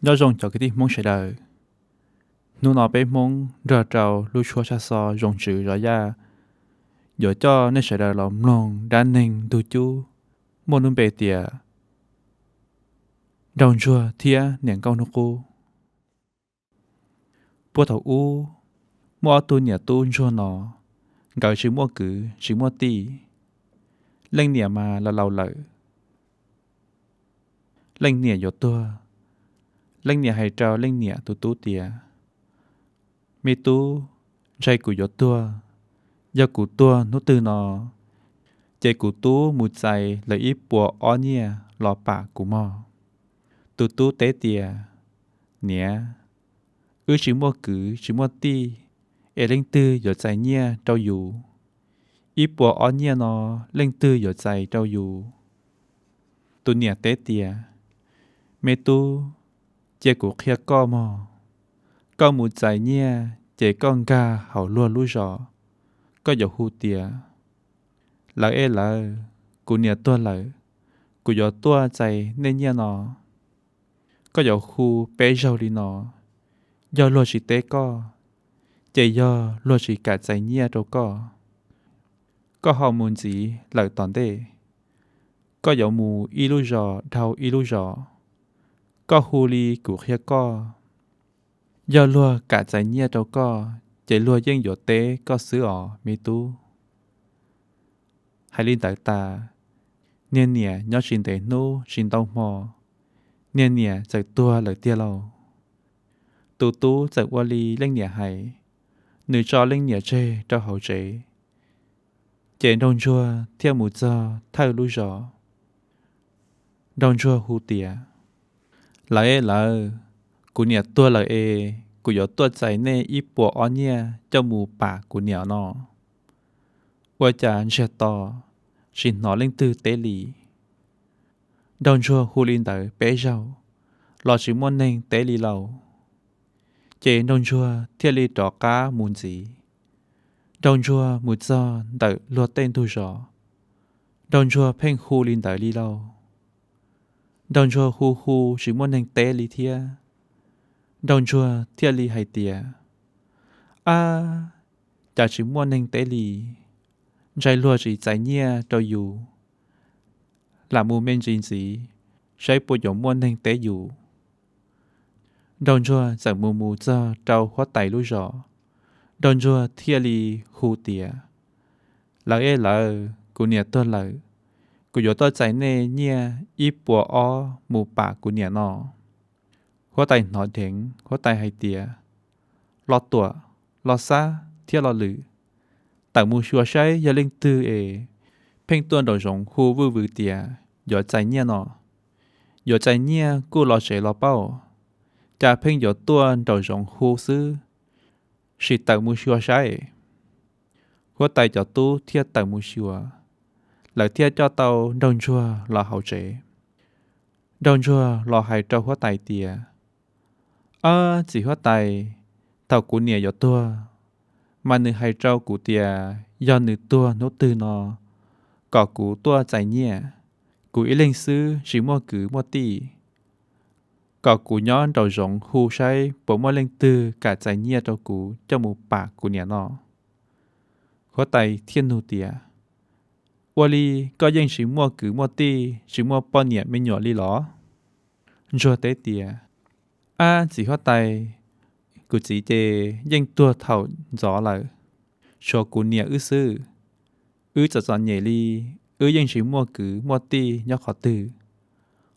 Nyob zoo cov kwv tij Hmoob sawv daws. Hnub no peb Hmoob nrog rau lub tshuab tshaj xov Zoo Tswv Zov Yaj yuav coj nej sawv daws los mloog dab neeg ntug cub muaj lub npe tias Nraug Ntsuag thiab Niam Nkauj Hnub Qub. Puag thaum ub, muaj ob tug niam tub ntsuag no, nkawd tsis muaj kwv tsis muaj tij. Leej niam mas laus laus lawm, leej niam yuav tuag. Leej niam hais rau leej niam tus tub tias, Me tub, ntshai kuv yuav tuag. Yog kuv tuag hnub twg no, ces kuv tub mus txais lawv ib puas ob nyiaj los pam kuv mog. Tus tub teb tias, Niam, wb tsis muaj kwv tsis muaj tij, es leej twg yuav txais nyiaj rau yus? Ib puas ob nyiaj no leej twg yuav txais rau yus? Tus niam teb tias, Me tub, cia kuv qhia koj mog. Koj mus txais nyiaj ces koj nkag hauv luag lub zos, koj yuav hu tias, Lawv e lawv, kuv niam tuag lawm, kuv yuav tuaj txais nej nyiaj no. Koj yuav hu peb zaug li no, yog luag tsis teb koj, ces yog luag tsis kam txais nyiaj rau koj. Koj ho mus ntxiv lawm tom ntej, koj yuav mus ib lub zos dhau ib lub zos, koj hu li kuv qhia koj. Yog luag kam txais nyiaj rau koj, ces luag yeej yuav teb koj xwb os me tub. Hais li ntawd tas, niag niam nyob tsis ntev hnub tsis ntau hmo, niag niam txawm tuag lawm tiag lauj. Tus tub txawm ua li leej niam hais, nws tso leej niam tseg rau hauv tsev, ces Nraug Ntsuag thiaj mus txog thawj lub zos. Nraug Ntsuag hu tias, Lawv e lawv, kuv niam tuag lawm es kuv yuav tuaj txais nej ib puas ob nyiaj coj mus pam kuv niam no. Ua cas ntsiag to, tsis hnov leej twg teb li. Nraug Ntsuag hu li ntawd peb zaug los tsis muaj neeg teb li lauj. Ces Nraug Ntsuag thiaj li rov qab mus ntxiv. Nraug Ntsuag mus txog ntawm luag tej ntug zos, Nraug Ntsuag pheej hu li ntawd li lauj. Nraug Ntsuag hu hu tsis muaj neeg teb li thiab. Nraug Ntsuag thiaj li hais tias, Ab, cas tsis muaj neeg teb li? Ntshai luag tsis txais nyiaj rau yus. Lam mus me ntsis ntxiv, saib puas yuav muaj neeg teb yus. Nraug Ntsuag txawm mus mus txog rau huab tais lub zos. Nraug Ntsuag thiaj li hu tias, Lawv e lawv, kuv niam tuag lawm, kuv yuav tuaj txais nej nyiaj ib puas ob mus pam kuv niam no. Huab tais hnov dheev, huab tais hais tias, Lo Tuam, Lo Xab thiab Lo Lwm, tawm mus xyuas saib yog leej twg es pheej tuaj nraum zoov hu vwj vwm tias yuav txais nyiaj no. Yuav txais nyiaj kuj los tsev los pauj, cas pheej yuav tuaj nraum zoov hu xwb. Sim tawm mus xyuas saib. Huab tais cov tub thiaj tawm mus xyuas, lawv thiaj coj tau Nraug Ntsuag los hauv tsev. Nraug Ntsuag los hais rau huab tais tias, Ab, txiv huab tais, thaum kuv niam yuav tuag, mas nws hais rau kuv tias yog nws tuag hnub twg no, kom kuv tuaj txais nyiaj. Kuv ib leeg xwb tsis muaj kwv muaj tij, kom kuv nyob nraum zoov hu saib puas muaj leej twg kam txais nyiaj rau kuv coj mus pam kuv niam no. Huab tais thiaj nug tias, Ua li koj yeej tsis muaj kwv muaj tij, tsis muaj poj niam me nyuam li los? Ntsuag teb tias, Ab, txiv huab tais, kuv txiv ces yeej tuag thaum ntxov lawm, tshuav kuv niam wb xwb. Wb txom txom nyem li, wb yeej tsis muaj kwv muaj tij nyob qhov twg,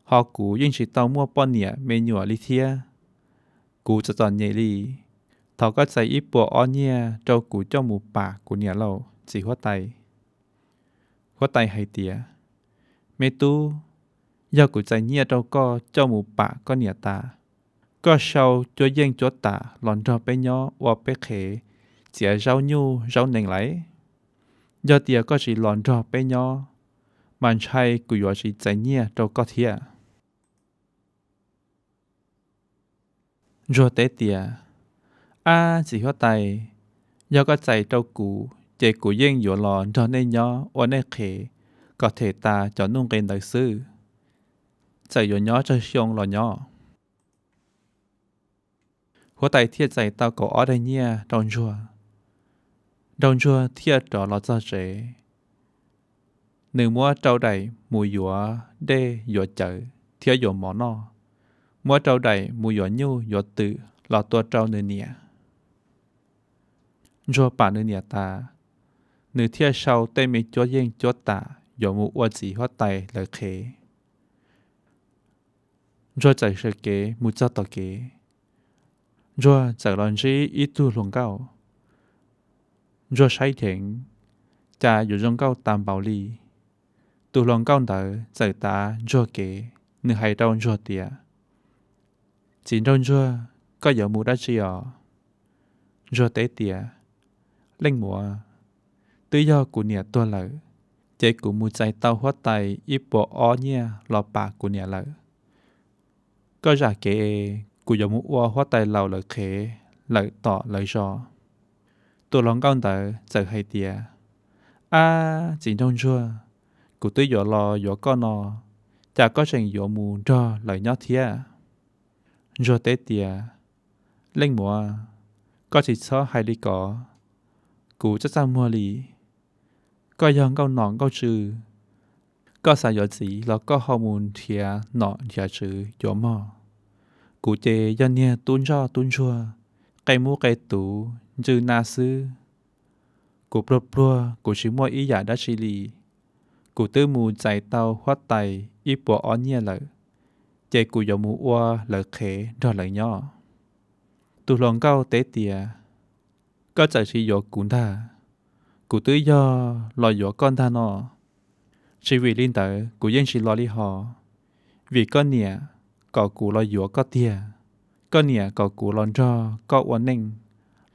ho kuv yeej tsis tau muaj poj niam me nyuam li thiab. Kuv txom txom nyem li, thov koj txais ib puas ob nyiaj rau kuv coj mus pam kuv niam lauj, txiv huab tais. Huab tais hais tias, Me tub, yog kuv txais nyiaj rau koj coj mus pam koj niam tas, koj sau cuab yeej cuab tam los nrog peb nyob ua peb qhev txiav zaub nyuj zaub nees lauj. Yog tias koj tsis los nrog peb nyob, mas ntshai kuv yuav tsis txais nyiaj rau koj thiab. Ntsuag teb tias, Ab, txiv huab tais, yog koj txais rau kuv ces kuv yeej yuav los nrog nej nyob ua nej qhev kom them tas cov nuj nqes ntawd xwb, txawm yuav nyob tsawg xyoo los nyob. Huab tais thiaj txais tau kaum ob daim nyiaj rau Ntsuag. Nraug Ntsuag thiaj rov los txog tsev. Nws muab rau daim mus yuav dej yuav cawv thiab yuav mov noj, muab rau daim mus yuav nyuj yuav twm los tua rau nws niam. Ntsuag pam nws niam tas, nws thiaj sau tej me cuab yeej cuab tam yuav mus ua txiv huab tais lawv qhev. Ntsuag txawm sawv kev mus txog tom kev, Ntsuag txawm los ntsib ib tug hluas nkauj. Ntsuag saib dheev, cas yuav zoo nkauj tas npaum li. Tus hluas nkauj ntawd txawm tav Ntsuag kev, nws hais rau Ntsuag tias, Txiv nraug Ntsuag, koj yuav mus dab tsi os? Ntsuag teb tias, Leej muam, twb yog kuv niam tuag lawm, ces kuv mus txais tau huab tais ib puas ob nyiaj los pam kuv niam lawm. Koj zam kev es kuv yuav mus ua huab tais laus lawv qhev lawm tom lawv zos. Tus hluas nkauj ntawd txawm hais tias, Ab, txiv nraug Ntsuag, kuv twb yuav los yuav koj no, cas koj tseem yuav mus nrog lawv nyob thiab? Ntsuag teb tias, Leej muam, koj tsis txhob hais li ko, kuv txaj txaj muag li. Koj yog nkauj nom nkauj tswv, koj xav yuav txiv los koj ho mus nrhiav nom nrhiav tswv yuav mog. Kuv ces yog niag tub ntsoj tub ntsuag, qe mub qe tuv, ntsw na xwb. Kuv pluag pluag kuv tsis muaj ib yam dab tsi li. Kuv twb mus txais tau huab tais ib puas ob nyiaj lawm, ces kuv yuav mus ua lawv qhev nrog lawv nyob. Tus hluas nkauj teb tias, Koj txawm tsis yuav kuv ntag, kuv twb yog los yuav koj ntag no. Tsis vim li ntawd kuv yeej tsis los li hos, vim koj niam kom kuv los yuav koj tiag. Koj niam kom kuv los nrog koj ua neej,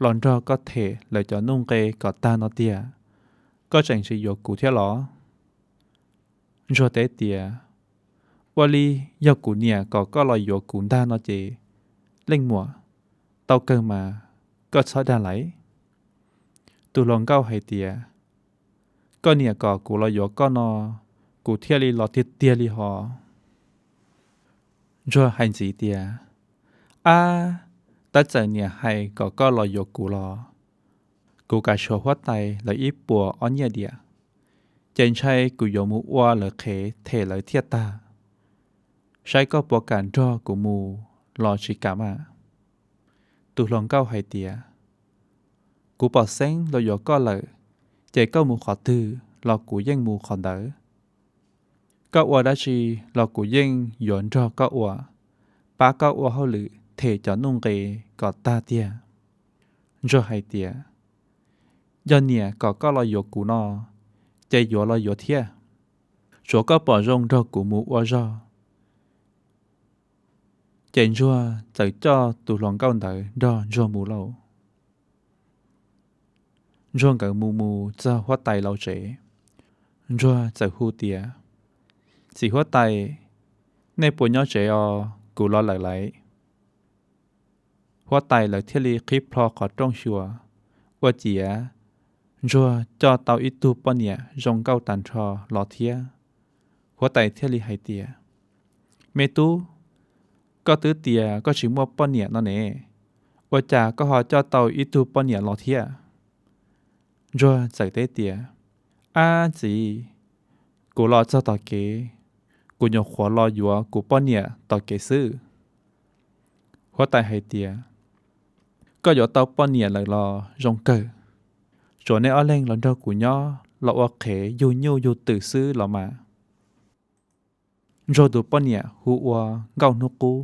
los nrog koj them lawv cov nuj nqe kom tag no tiag, koj tseem tsis yuav kuv thiab los? Ntsuag teb tias, Ua li, yog kuv niam kom koj los yuav kuv ntag no ces, leej muam, tau kawg mas, koj txhob dag lais. Tus hluas nkauj hais tias, Koj niam kom kuv los yuav koj no, kuv thiaj li los tiag tiag li hos. Ntsuag hais ntxiv tias, Ab, tab txawm niam hais kom koj los yuav kuv los, kuv kav tshuav huab tais lawv ib puas ob nyiaj diam, ces ntshai kuv yuav mus ua lawv qhev them lawv thiaj tag. Saib koj puas kam nrog kuv mus los tsis kam mas. Tus hluas nkauj hais tias, Kuv pom xeeb los yuav koj lawm, ces koj mus qhov twg los kuv yeej mus qhov ntawd. Koj ua dab tsi los kuv yeej yuav nrog koj ua, pab koj ua hauj lwm them cov nuj nqe kom tag tiag. Ntsuag hais tias, Yog niam kom koj los yuav kuv no, ces yuav los yuav thiab. Tsuav koj pom zoo nrog kuv mus ua zog. Ces Ntsuag txawm coj tus hluas nkauj ntawd nrog Ntsuag mus lauj. Ntsuag nkawd mus mus txog huab tais laus tsev, Ntsuag txawm hu tias, Txiv huab tais, nej puas nyob tsev os, kuv los lawm lauj. Huab tais lawv thiaj li qhib plho qhov rooj xyuas, ua ciav Ntsuag coj tau ib tug poj niam zoo nkauj tag nrho los thiab. Huab tais thiaj li hais tias, Me tub, koj twb tias koj tsis muaj poj niam no ne, ua cas koj ho coj tau ib tug poj niam los thiab? Ntsuag txawm teb tias, Ab txiv, kuv los txog tom kev, kuv nyuam qhuav los yuav kuv poj niam tom kev xwb. Huab tais hais tias, Koj yuav tau poj niam lawm los zoo kawg, tsuav nej ob leeg los nrog kuv nyob los ua qhev yug nyuj yug twm xwb los mas. Ntsuag tus poj niam hu ua Nkauj Hnub Qub.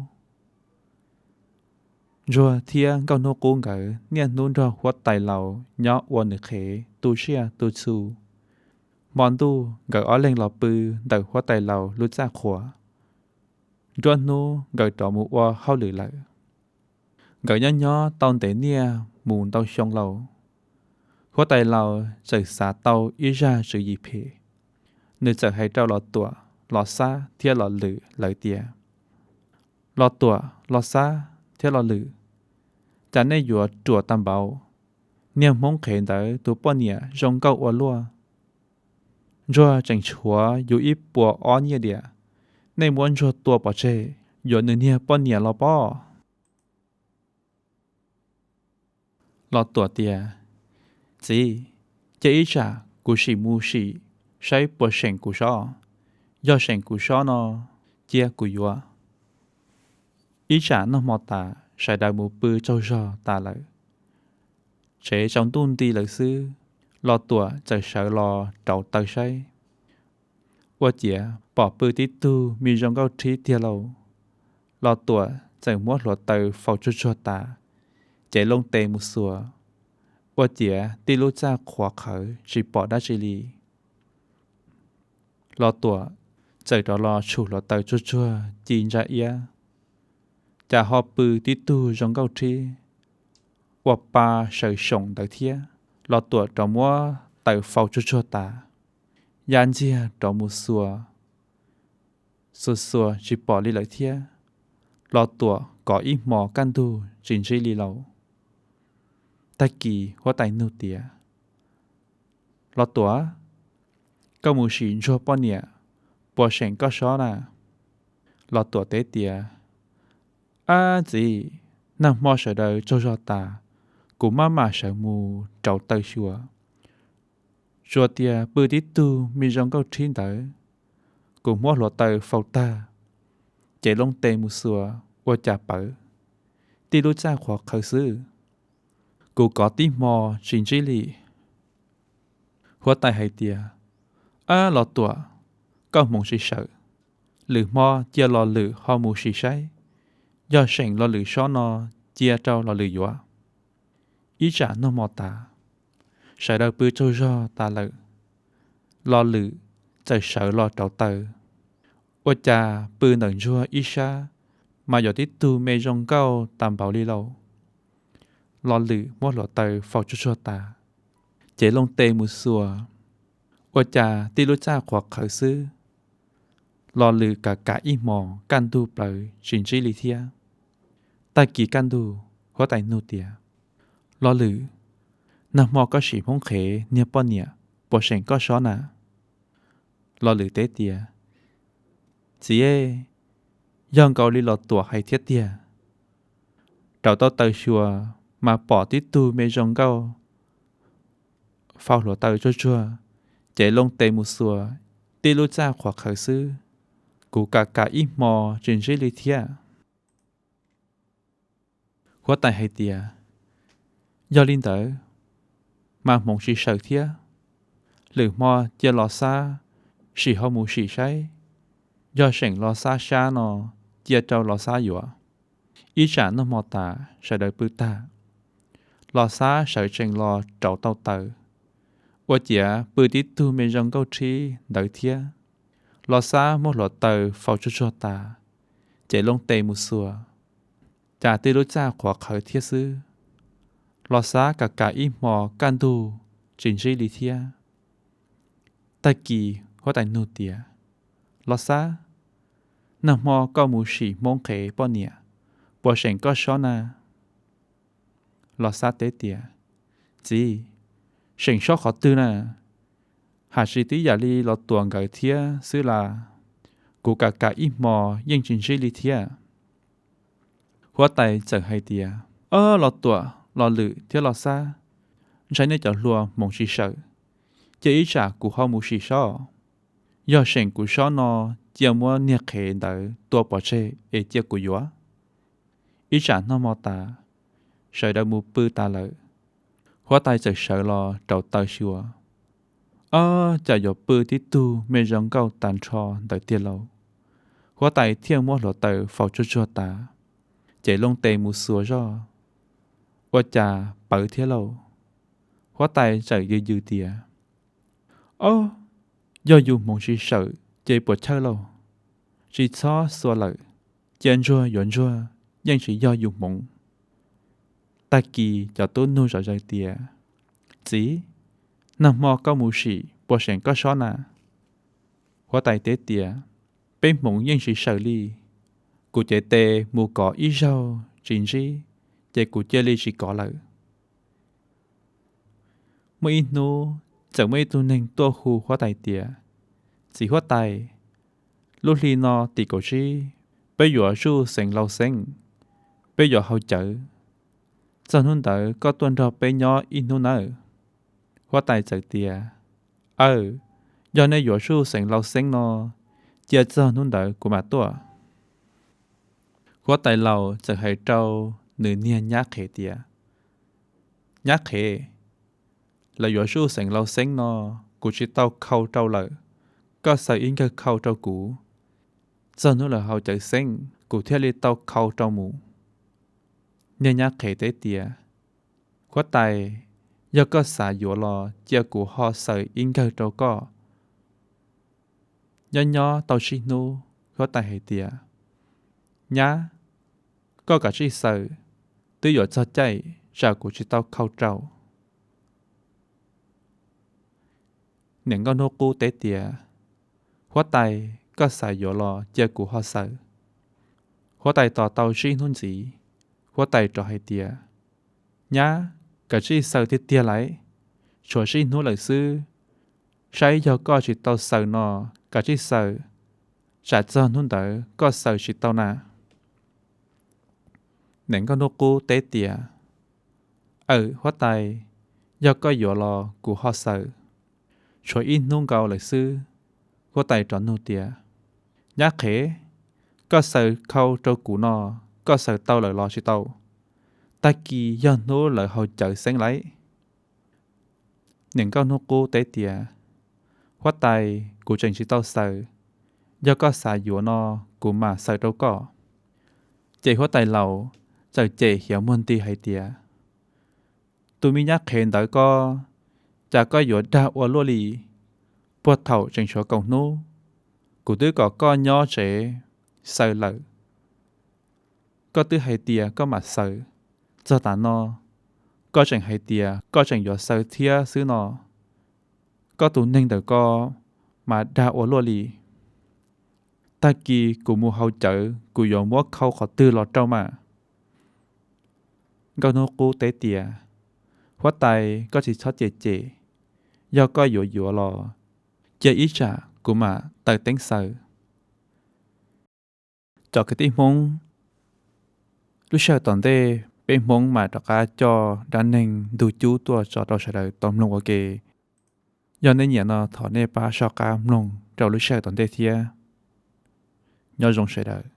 Ntsuag thiab Nkauj Hnub Qub nkawd niaj hnub nrog huab tais laus nyob ua nws qhev tu siaj tu txhu. Hmo ntuj nkawd ob leeg los pw ntawm huab tais laus lub txaj qhua, nruab hnub nkawd rov mus ua hauj lwm lawm. Nkawd nyob nyob tau ntev niaj mus ntau xyoo lauj, huab tais laus txawm xav tau ib zaj tswv yim phem. Nws txawm hais rau Los Tuam, Los Xab thiab Los Lwm lawv tias, Los Tuam, Los Xab thiab Los Lwm, cas nej yuav ruam tag npaum? Niag Hmoob qhev ntawd tus poj niam zoo nkauj ua luaj. Ntsuag tseem tshuav yus ib puas ob nyiaj diam, nej muab Ntsuag tua pov tseg yuav nws niag poj niam los pob? Los Tuam tias, Txiv, cia ib tsam kuv sim mus sim saib puas seem kuv sob. Yog seem kuv sob no, cia kuv yuav. Ib tsam noj hmo tas, sawv daws mus pw tsaug zog tas lawm. Tsev tsaus ntuj nti lawm xwb, Los Tuam txawm sawv los rauv taws saib. Ua ciav pom pw tib tug me zoo nkauj rhib tiag lauj. Los Tuam txawm muab hluav taws faus tsuag tsuag tas, cev loo tes mus xuas, ua ciav tib lub txaj qhuav qhawv tsis pom dab tsi li. Los Tuam txawm rov los tshum hluav taws tsuag tsuag ci ntsa iab, cas ho pw tib tug zoo nkauj rhib uas pa sawv soom ntawd thiab. Los Tuam rov muab taws faus tsuag tsuag tas, ya ntxiag rov mus xuas, xuas xuas tsis pom li lawm thiab. Los Tuam kov ib hmos kaj ntug tsis ntsib li lauj. Tag kis huab tais nug tias, Los Tuam, koj mus sim ntsuag poj niam puas seem koj sob na? Los Tuam teb tias, Ab txiv, nag hmo sawv daws tsaug zog tas, kuv maj mam sawv mus rauv taws xyuas, tsuas tias pw tib tug me zoo nkauj rhib ntawd. Kuv muab hluav taws faus tag, cev loo tes mus xuas ua cas pawv, tib lub txaj qhuav qhawv xwb. Kuv kov tib hmo tsis ntsib li. Huab tais hais tias, Ab Los Tuam, koj hmoov tsis sawm, lwm hmo cia Los Lwm ho mus sim saib, yog seem Los Lwm sob no cia rau Los Lwm yuav. Ib tsam noj hmo tas, sawv daws pw tsaug zog tas lawm, Los Lwm txawm sawv los rauv taws. Ua cas pw ntawm ntsuag ib sab mas yuav tib tug me zoo nkauj tas npaum li lauj. Los Lwm muab hluav taws faus tsuag tsuag tas, cev loo tes mus xuas, ua cas tib lub txaj qhuav qhawv xwb. Los Lwm kav kav ib hmos kaj ntug plaws tsis ntsib li thiab. Tag kis kaj ntug, huab tais nug tias, Los Lwm, nag hmo koj sim Hmoob qhev niag poj niam puas seem koj sob na? Los Lwm teb tias, Txiv, yog nkaus li Los Tuam hais thiab tiag. Rauv tau taws xyuas mas pom tib tug me zoo nkauj faus hluav taws tsuag tsuag, cev loo tes mus xuas, tib lub txaj qhuav qhawv xwb. Kuv kav kav ib hmos tsis ntsib li thiab. Huab tais hais tias, Yog li ntawd mas hmoov tsis sawm thiab. Lwm hmo cia Los Xab sim ho mus sim saib, yog seem Los Xab sab no cia rau Los Xab yuav. Ib tsam noj hmo tas sawv daws pw tag, Los Xab sawv tsees los rauv tau taws, ua ciav pw tib tug me zoo nkauj rhib ntawd thiab. Los Xab muab hluav taws faus tsuag tsuag tas, cev loo tes mus xuas, cas tib lub txaj qhuav qhawv thiab xwb. Los Xab kav kav ib hmos kaj ntug tsis ntsib li thiab. Tag kis huab tais nug tias, Los Xab, nag hmo koj mus sim Hmoob qhev poj niam puas seem koj sob na? Los Xab teb tias, Txiv, seem sob qhov twg na? Hais tsis tib yam li Los Tuam nkawd thiab xwb las. Kuv kav kav ib hmos yeej tsis ntsib li thiab. Huab tais txawm hais tias, Ob, Los Tuam, Los Lwm thiab Los Xab, ntshai nej cov hluas hmoov tsis sawm, cia ib tsam kuv ho mus sim sob. Yog seem kuv sob no, cia muab niag qhev ntawd tua pov tseg es cia kuv yuav. Ib tsam noj hmo tas, sawv daws mus pw tas lawm, huab tais txawm sawv los rauv taws xyuas. Ob, cas yuav pw tib tug me zoo nkauj tas nrho ntawd tiag lauj. Huab tais thiaj muab hluav taws faus tsuag tsuag tas, cev loo tes mus xuas zoj, ua cas pawv thiab lauj. Huab tais txawm yws yws tias, Ob, yog yus hmoov tsis sawm ces puas chawj lauj. Tsis txhob xuas lawm, cia ntsuag yuav ntsuag, yeej tsis yog yus hmoov. Tag kis cov tub nug zom zaws tias, Txiv, nag hmo koj mus sim puas seem koj sob na? Huab tais teb tias, Peb hmoov yeej tsis sawm li. Kuv cev tes mus kov ib zaug tsis ntsib, ces kuv cia li tsis kov lawm. Muaj ib hnub txawm muaj ib tug neeg tuaj hu huab tais tias, Txiv huab tais, lub hli no tim kaum tsib, peb yuav zuj xeev laus xeeb, peb yuav haus cawv. Txog hnub ntawd koj tuaj nrog peb nyob ib hnub nawb. Huab tais txawm tias, Aw, yog nej yuav zuj xeem laus xeeb no, cia txog hnub ntawd kuv mam tuaj. Huab tais laus txawm hais rau nws niag nyab qhev tias, Nyab qhev, lawv yuav zuj xeem laus xeeb no, kuv tsis tau khau rau lawm. Koj xaws ib nkawg khau rau kuv, txog hnub lawv haus cawv xeeb kuv thiaj li tau khau rau mus. Niag nyab qhev teb tias, Huab tais, yog koj xav yuav los cia kuv ho xaws ib nkawg rau koj. Nyob nyob tau tsib hnub, huab tais hais tias, Nyab, koj kav tsij xaws, twb yuav txog caij tsam kuv tsis tau khau rau. Niam nkauj hnub qub teb tias, Huab tais, koj xav yuav los cia kuv ho xaws. Huab tais tos tau tsib hnub ntxiv, huab tais rov hais tias, Nyab, kav tsij xaws tiag tiag lauj, tshuav tsib hnub lawm xwb. Saib yog koj tsis tau xaws no, kav tsij xaws, tsam txog hnub ntawd koj xaws tsis tau na. Niam nkauj hnub qub teb tias, Aw, huab tais, yog koj yuav los kuv ho xaws. Tshuav ib hnub nkaus lawm xwb. Huab tais rov nug tias, Nyab qhev, koj xaws khau rau kuv no, koj xaws tau lawm los tsis tau? Tag kis yog hnub lawv haus cawv xeeb lauj. Niam nkauj hnub qub teb tias, Huab tais, kuv tseem tsis tau xaws. Yog koj xav yuav no, kuv mam xaws rau koj. Ces huab tais laus txawm cem hiav muag nti hais tias, Tus me nyab qhev ntawd koj, cas koj yuav dag ua luaj li? Puag thaum tseem tshuav kaum hnub, kuv twb kom koj nyob tsev xaws lawm. Koj twb hais tias koj mam xaws, txog tav no koj tseem hais tias koj tseem yuav xaws thiab xwb no. Koj tus neeg ntawm koj mas dag ua luaj li. Tag kis kuv mus haus cawv kuv yuav muab khau qhov twg los rau mas? Nkauj hnub qub teb tias, Huab tais, koj tsis txhob cem cem. Yog koj yuav yuav los, cia ib tsam kuv mam taws teeb xaws. Cov kwv tij Hmoob, lub sij hawm tom ntej peb Hmoob mam rov qab coj dab neeg ntug cub tuaj tso rau sawv daws tau mloog ua ke. Yog nej nyiam no thov nej pab soj qab mloog rau lub sij hawm tom ntej thiab. Nyob zoo sawv daws.